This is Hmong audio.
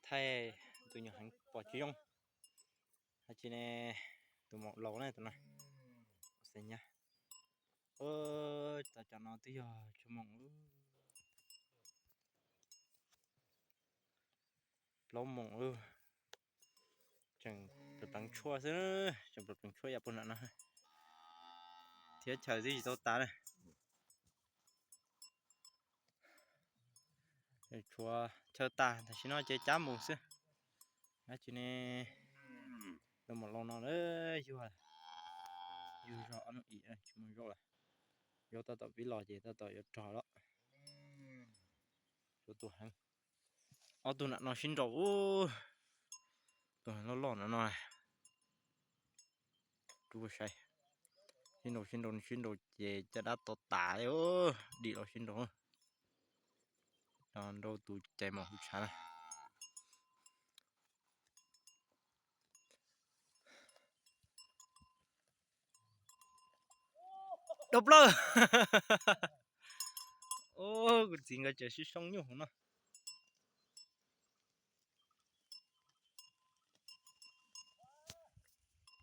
Thaij tus nyuag heev pom tsis zoo. Dab tsi ne, tus maum laus ne tus no. Xav nyab. Ua, tau cov no twb yog tshuaj moom, plaub moom, tseem pleev tshuaj xwb, tseem pleev tshuaj yam puag nram no thiab chaw twb tsis tau tas na. Tshuav chaw tas tam sim no ces cab mus xwb. Dab tsi ne, tus maum laus no yug, yug zog ob hnub ib tsis muaj zaub lawm. Zaub tab tom pib los ces tab tom yuav rog lawm. Tshuav tus heev, ob tug nram no sib nraus, tus heev loj loj no no. Rub saib, sib nraus sib nraus sib nraus ces caj dab to tas, dim los sib nraus. Nrau tus cais mos hu tshav na. Dau plaws. Kuv txiv nkawd tseem sib soob nyuj hauv no.